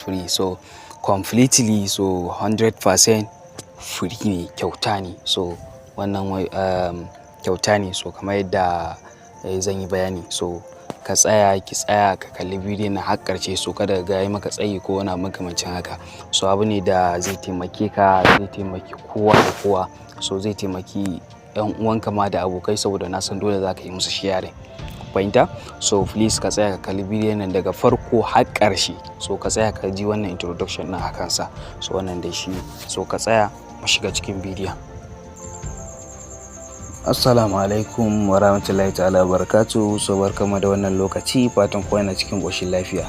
Free, so completely, so 100% free ne, kyauta ne. So wannan kyauta ne. So kamar yadda zan yi bayani, so ka tsaya, ki tsaya ka kalli bidiyon na har ƙarshe, so kada ga yi maka tsayi ko wani makamancin haka. So abu ne da zai taimake ka, zai taimaki kowa da kowa, so zai taimaki yan uwanka ma da abokai, saboda na san dole za ka yi musu sharing, fahimta? So please ka tsaya ka kalli bidiyon nan daga farko har ƙarshe. So ka tsaya ka ji wannan introduction ɗin a kansa. So wannan dai shi. So ka tsaya, mu shiga cikin bidiyon. Assalamu alaikum wa rahmatullahi ta'ala wa barakatuh. So barkamu da wannan lokaci, fatan kowa yana cikin ƙoshin lafiya.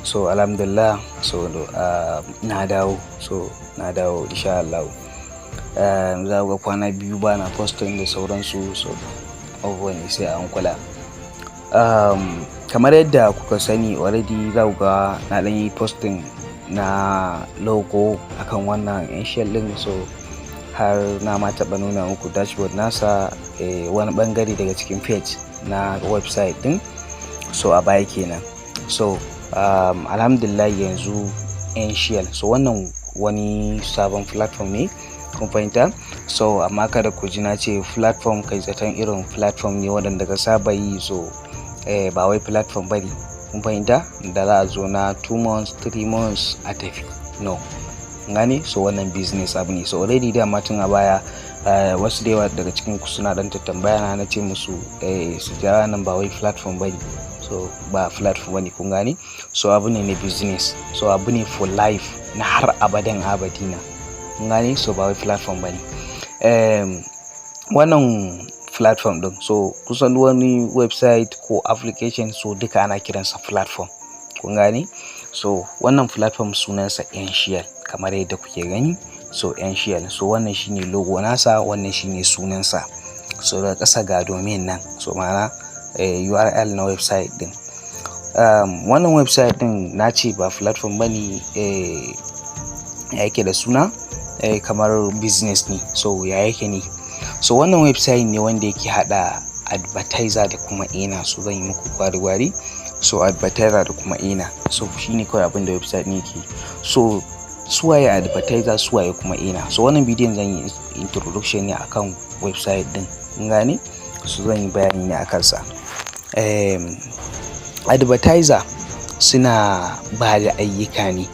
So alhamdulillah, so na dawo, so na dawo insha Allah. Za ku ga kwana 2 bana posting da sauransu, so abubuwan ne sai an kula. Kamar yadda kuka sani already, za ku ga na ɗan yi posting na logo akan wannan Earncial ɗin, so har na ma taɓa nuna muku dashboard nasa, wani ɓangare daga cikin page na website ɗin, so a baya kenan. So alhamdulillah, yanzu Earncial, so wannan wani sabon platform ne, kun fahimta? So amma kada ku ji na ce platform kai zaton irin platform ne waɗanda ka saba yi. So ba wai platform bane, kun fahimta, da za a zo na 2 months, 3 months a tafi. No, gane? So wannan business abu ne. So already dama tun a baya wasu da yawa daga cikin ku suna dan tambaya na, na ce musu su jira nan, ba wai platform bane. So ba platform bane, kun gane? So abu ne na business, so abu ne for life, na har abadan abadina, kun gane? So ba wai platform bane wannan platform din. So kusan wani website ko application, so duka ana kiransa platform, kun gane? So wannan platform sunansa Earncial, kamar yadda kuke gani. So Earncial, so wannan shine logo nasa, wannan shine sunansa. So daga ƙasa ga domain nan, so ma'ana URL na website din. Wannan website din, na ce ba platform bane, ya yake da suna, kamar business ne. So ya yake ne? So wannan website ne wanda yake hada advertiser da kuma earner. So zan yi muku gwari-gwari. So advertiser da kuma earner, so shine kawai abin da website ne yake. So suwaye advertiser, suwaye kuma earner? So wannan bidiyon zan yi introduction ne akan website din, kun gane? So zan yi bayani ne akan sa. Advertiser suna ba da ayyuka ne,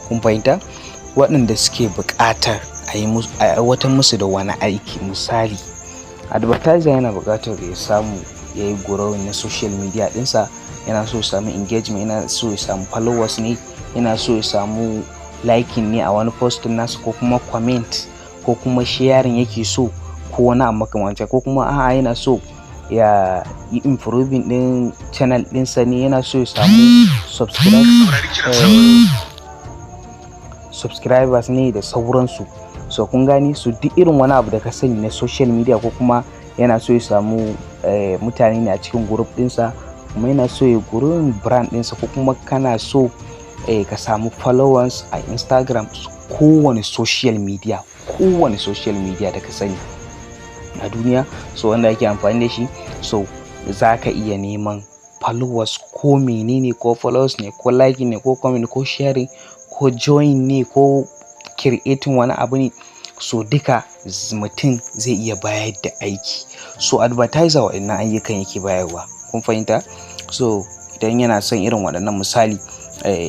kun fahimta, waɗanda suke buƙatar a yi aiwatar musu da wani aiki. Misali, advertiser yana buƙatar ya samu ya yi growing na social media ɗinsa, yana so ya samu engagement, yana so ya samu followers ne, yana so ya samu liking ne a wani posting nasa, ko kuma comment, ko kuma sharing yake so, ko wani abu makamancin, ko kuma a'a, yana so ya yi improving din channel ɗinsa ne, yana so ya samu subscribers ne da sauransu. So kun gani, su duk irin wani abu da ka sani na social media, ko kuma yana so ya samu mutane ne a cikin group ɗinsa, kuma yana so ya growing brand ɗinsa, ko kuma kana so ka samu followers a Instagram, kowane social media, kowane social media da ka sani a duniya, so wanda ake amfani da shi. So za ka iya neman followers ko menene, ko followers ne, ko liking ne, ko comment, ko sharing, ko join ne, ko creating wani abu ne. So duka mutum zai iya bayar da aiki. So advertiser waɗannan ayyukan yake bayarwa, kun fahimta? So idan yana son irin waɗannan, misali,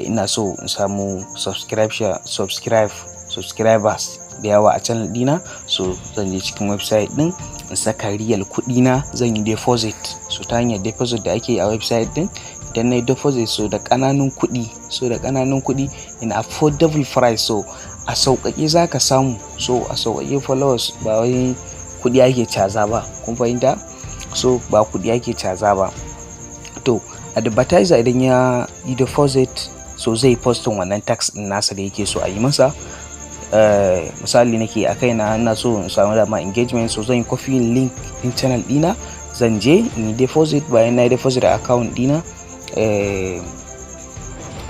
ina so in samu subscribers da yawa a channel ɗina, so zan je cikin website ɗin in saka real kuɗi na, zan yi deposit. So ta hanyar deposit da ake yi a website ɗin, idan na yi deposit, so da ƙananun kuɗi, so da ƙananun kuɗi, in affordable price, so a sauƙaƙe za ka samu, so a sauƙaƙe followers, ba wai kuɗi ake caza ba, kun fahimta? So ba kuɗi ake caza ba. To advertiser idan ya yi deposit, so zai posting wannan task ɗin nasa da yake so a yi masa. Misali nake a kaina, ina so in samu dama engagement, so zan yi copy link din channel ɗina, zan je in yi deposit. Bayan na yi deposit a account ɗina,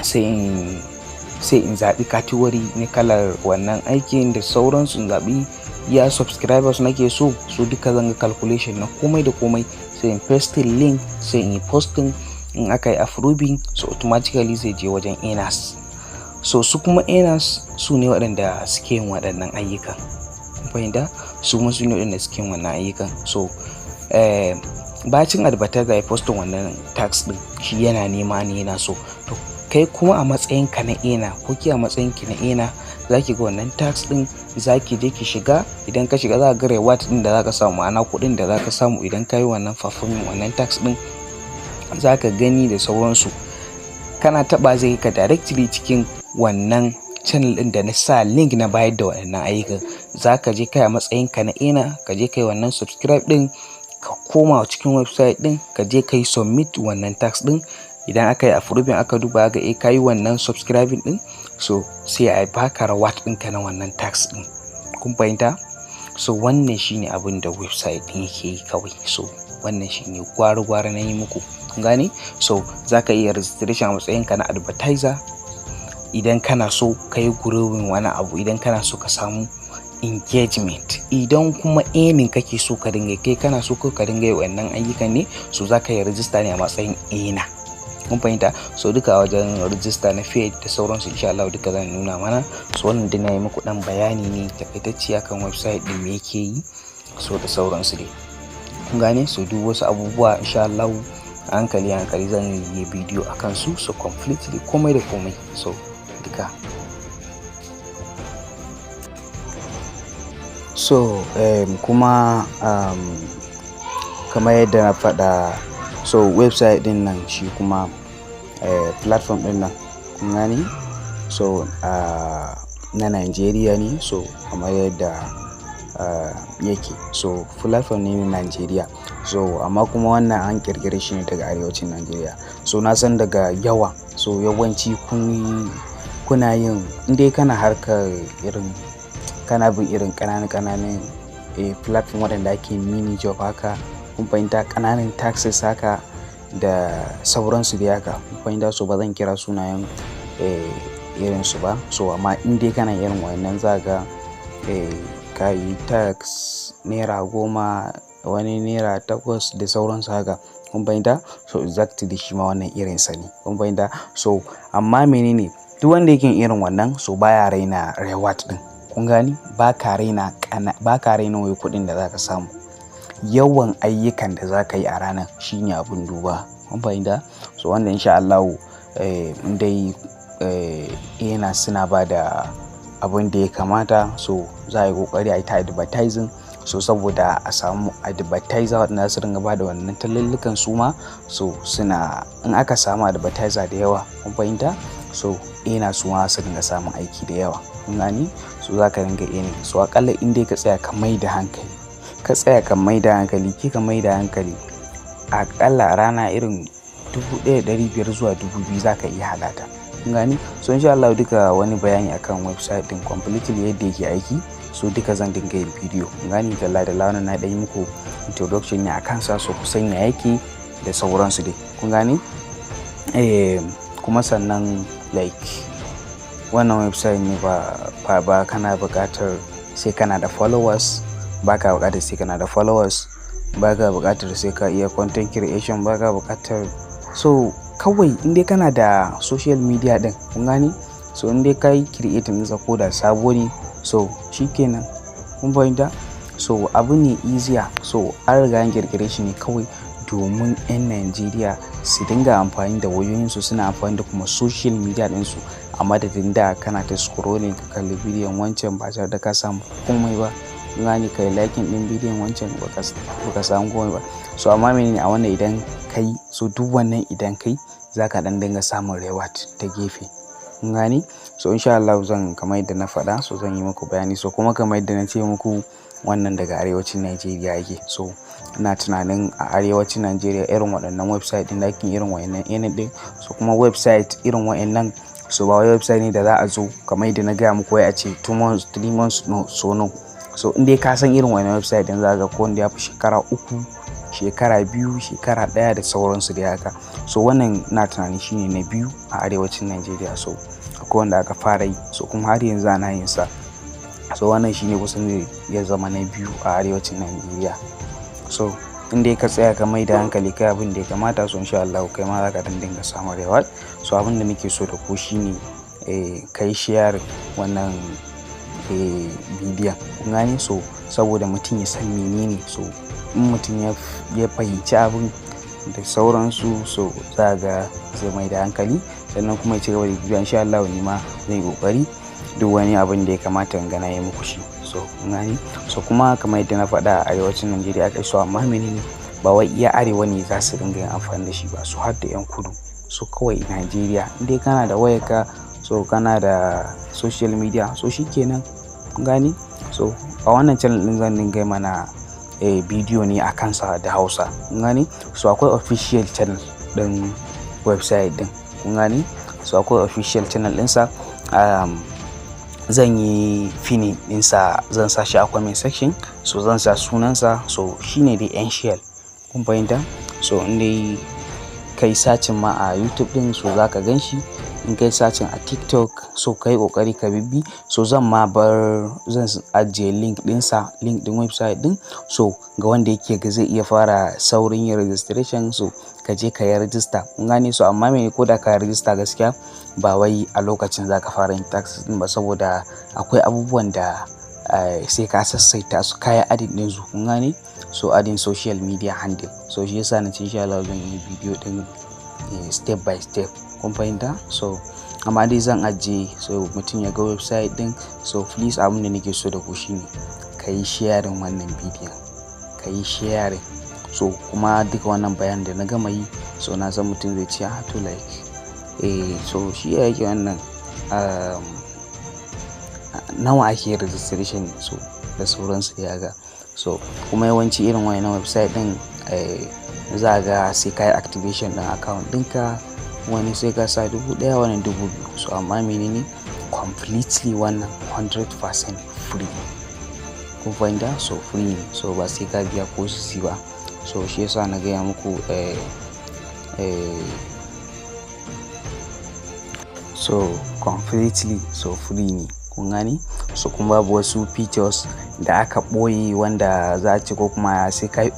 sai in zaɓi category na kalar wannan aikin da sauransu, in zaɓi ya subscribers nake so. So duka zan ga calculation na komai da komai, sai in paste link, sai in yi posting. In aka yi approving, so automatically zai je wajen earners. So su kuma earners su ne waɗanda suke yin waɗannan ayyukan. Kun fahimta? Su kuma su ne waɗanda suke yin wannan ayyukan. So bacin advertiser ya posting wannan task ɗin, shi yana nema ne, yana so. To kai kuma a matsayin ka na earner, ko ki a matsayin ki na earner, za ki ga wannan task ɗin, za ki je ki shiga. Idan ka shiga, za ka ga reward ɗin da za ka samu, ma'ana kuɗin da za ka samu idan ka yi wannan performing wannan task ɗin, za ka gani da sauransu. Kana taɓa, zai ka directly cikin wannan channel ɗin da na sa link na bayar da waɗannan ayyukan. Za ka je kai a matsayin ka na earner, ka je kai wannan subscribe ɗin, ka koma cikin website ɗin, ka je ka yi submit wannan task ɗin. Idan aka yi approving, aka duba ga ka yi wannan subscribing ɗin, so sai a baka reward ɗinka na wannan task ɗin. Kun fahimta? So wannan shine abin da website ɗin yake yi kawai. So wannan shine gwari-gwari na yi muku. Kun gane? So za ka iya registration a matsayinka na advertiser idan kana so ka yi growing wani abu, idan kana so ka samu engagement. Idan kuma earning kake so ka dinga kai, kana so ka dinga yi wannan ayyukan ne, so za ka yi register ne a matsayin earner. Kun fahimta? So duka wajen register na paid da sauransu, insha Allah duka zan nuna mana. So wannan dai na yi muku dan bayani ne takaitacce akan website din, me yake yi, so da sauransu dai. Kun gane? So duk wasu abubuwa, insha Allah, hankali hankali zan yi bidiyo akan su, so completely komai da komai, so duka. So kuma kamar yadda na faɗa, so website din nan shi kuma platform din nan, kun gane, so na Nigeria ne. So kamar yadda yake, so platform ne na Nigeria. So amma kuma wannan an kirkire shi ne daga arewacin Nigeria. So na san daga yawa, so yawanci kun kuna yin, in kana harkar irin kana bin irin ƙananan ƙananan platform waɗanda ake mini job haka, kun fahimta, ƙananan tasks haka da sauransu dai haka, kun fahimta. So ba zan kira sunayen irin su ba. So amma in dai kana irin wannan, za ga ka yi task ₦10, wani ₦8 da sauransu haka, kun fahimta. So exactly shi ma wannan irinsa ne, kun fahimta. So amma menene, duk wanda yake irin wannan, so baya raina reward din, kun gani? Ba ka raina wai kuɗin da zaka samu. Yawan ayyukan da zaka yi a ranar shine abun duba, kun fahimta. So wanda insha Allah in dai yana suna ba da abin da ya kamata, so za a yi kokari a yi ta advertising, so saboda a samu advertiser waɗanda su ringa ba da wannan tallallukan su ma. So suna in aka samu advertiser da yawa, kun fahimta, so ina su ma su ringa samun aiki da yawa, kun gani? So za ka ringa earning. So akalla in dai ka tsaya ka mai da hankali, ka tsaya ka mai da hankali, ki ka mai da hankali, akalla a rana irin 1500 zuwa 2000 za ka iya halata, kun gani? So insha Allah duka wani bayani akan website din completely, yadda yake aiki, so duka zan dinga yin bidiyo, kun gani, dalla dalla. Wannan na ɗan yi muku introduction ne akan sa, so ku san ya yake da sauransu dai, kun gani. Kuma sannan like wannan website ne ba kana buƙatar sai kana da followers, ba ka buƙatar sai kana da followers, ba ka buƙatar sai ka iya content creation, ba ka buƙatar. So kawai in dai kana da social media din, kun gani, so in dai ka yi creating ɗinsa ko da sabo ne, so shikenan, kun fahimta. So abu ne easier. So an riga an kirkire shi ne kawai domin 'yan Najeriya su dinga amfani da wayoyinsu, suna amfani da kuma social media ɗinsu, a madadin da kana ta scrolling, ka kalli bidiyon wancan ba tare da ka samu komai ba, kun gane, ka yi liking ɗin bidiyon wancan, baka samu komai ba. So amma menene a wannan, idan kai, so duk wannan idan kai, za ka ɗan dinga samun reward ta gefe, kun gane. So insha Allah zan, kamar yadda na faɗa, so zan yi muku bayani. So kuma kamar yadda na ce muku, wannan daga arewacin Najeriya yake. So ina tunanin a arewacin Najeriya irin waɗannan website ɗin da ake irin waɗannan earning ɗin, so kuma website irin waɗannan, so ba wai website ne da za a zo kamar yadda na gaya muku wai a ce 2 months, 3 months, no. So no. So in dai ka san irin wannan website ɗin, za ka ga ko wanda ya fi shekara 3, shekara 2, shekara 1 da sauransu dai haka. So wannan ina tunanin shine na biyu a arewacin Najeriya. So akwai wanda aka fara yi, so kuma har yanzu ana yin sa. So wannan shine kusan zai iya zama na biyu a arewacin Najeriya. So in dai ka tsaya ka mai da hankali, kai abin da ya kamata, so insha Allah kai ma za ka dan dinga samun reward. So abin da nake so da ku shine ka yi share wannan bidiyon, kun gane? So saboda mutum ya san menene. So in mutum ya fahimci abin da sauransu, so za ga zai mai da hankali, sannan kuma ya ci gaba da bibiya. Insha Allah ni ma zan yi kokari duk wani abin da ya kamata in ga na yi muku shi. So kun gane? So kuma kamar yadda na faɗa, a arewacin Najeriya aka yi. So amma menene, ba wai iya arewa ne za su dinga yin amfani da shi ba, su har da 'yan kudu. So kawai Najeriya, in dai kana da wayarka, so kana da social media, so shikenan, kun gane? So a wannan channel din zan dinga mana bidiyo ne a kansa da Hausa, kun gane? So akwai official channel din website din, kun gane? So akwai official channel ɗinsa, zan yi pinning ɗinsa, zan sa shi a comment section. So zan sa sunansa, so shine dai Earncial, kun fahimta? So in dai kai searching ma a YouTube din, so za ka gan shi. In kai searching a TikTok, so kai kokari ka bibbi. So zan ma bar, zan ajiye link dinsa, link din website din. So ga wanda yake ga zai iya fara saurin yin registration, so ka je ka yi register, kun gane? So amma mene, ko da ka register, gaskiya ba wai a lokacin za ka fara yin tasks din ba, saboda akwai abubuwan da sai ka sassaita su, kayan adding din su, kun gane? So adding social media handle. So shi yasa na ce insha Allah zan yi bidiyo din step by step, kun fahimta? So amma dai zan ajiye, so mutum ya ga website din. So please, abin da nake so da ku shine ka yi sharing wannan bidiyon, ka yi sharing. So kuma duka wannan bayanin da na gama yi, so na san mutum zai ce, "Ah, to like so shi ya yake wannan, nawa ake registration?" So da sauransu ya ga. So kuma yawanci irin wayannan website din, za ga sai ka yi activation din account ɗinka, wani sai ka sa 1000, wani 2000. So amma menene, completely wannan 100% free, kun fahimta? So free ne, so ba sai ka biya ko sisi ba. So shi yasa na gaya muku so completely so free ne, kun gane? So kuma babu wasu features da aka ɓoye wanda za a ce ko kuma sai ka yi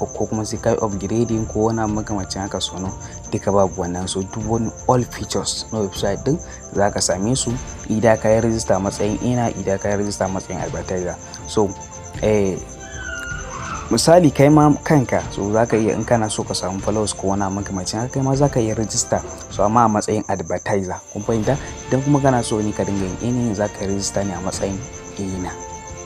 upgrading ko wani abu makamancin haka. So no, duka babu wannan. So duk wani all features na website din za ka same su idan ka yi register matsayin earner, idan ka yi register matsayin advertiser. So misali kai ma kanka, so za ka iya, in kana so ka samu followers ko wani makamancin haka, kai ma za ka iya register, so amma a matsayin advertiser, kun fahimta? Idan kuma kana so ne ka dinga yin earning, za ka register ne a matsayin earner,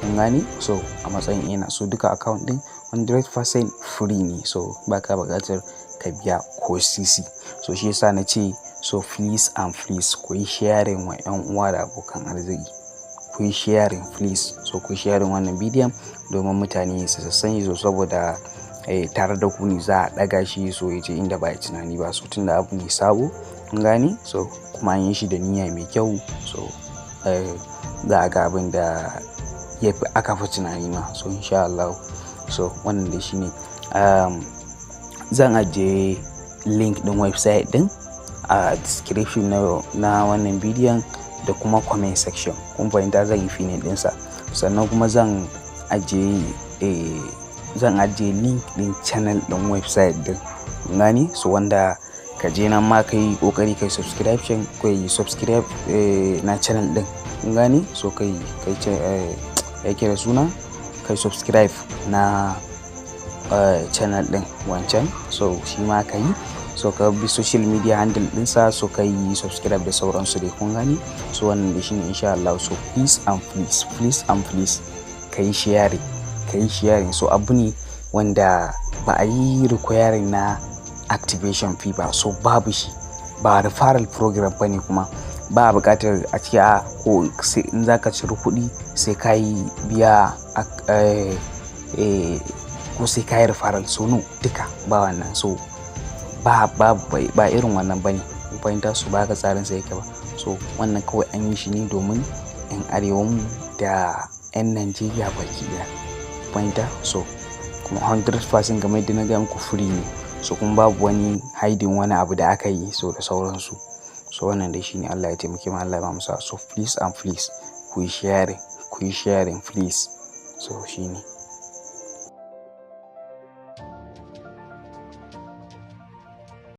kun gane? So a matsayin earner. So duka account din 100% free ne, so baka buƙatar ka biya ko sisi. So shi yasa na ce, so please and please, ku yi sharing wa 'yan uwa da abokan arziki, ku yi sharing please. So ku yi sharing wannan bidiyon domin mutane su san shi, so saboda tare da ku ne za a ɗaga shi, so ya je inda ba ya tunani ba. So tunda abu ne sabo, kun gane? So kuma an yi shi da niyya mai kyau, so za a ga abin da ya fi aka fi tunani ma. So insha Allah. So wannan dai shine. Zan ajiye link din website din a description na wannan bidiyon da kuma comment section, kun fahimta? Zan yi pinning dinsa. Sannan kuma zan ajiye link din channel din website din, gani? So wanda ka je nan ma ka yi kokari kai subscription, kai subscribe na channel din, kun gani? So kai ya kira suna, kai subscribe na channel din wancan. So shi ma ka yi, so ka bi social media handle dinsa, so ka yi subscribe da sauransu dai, kun gani? So wannan da shine insha Allah. So please and please, please and please, ka yi sharing, ka yi sharing. So abu ne wanda ba a yi requiring na activation fee ba, so babu shi, ba referral program ba ne, kuma ba a buƙatar a ce a ko sai in za ka ciri kuɗi sai ka yi biya ko sai ka yi referral. So no, duka ba wannan. So ba irin wannan bane, ku fahimta? Su ba ka tsarin sa yake ba. So wannan kawai an yi shi ne domin 'yan arewan mu da 'yan Najeriya baki ɗaya, fahimta? So kuma 100%, game da na gaya muku, free ne. So kuma babu wani hiding wani abu da aka yi, so da sauransu. So wannan dai shine. Allah ya taimake mu, Allah ya ba mu sa'a. So please and please, ku yi sharing, ku yi sharing please. So shine.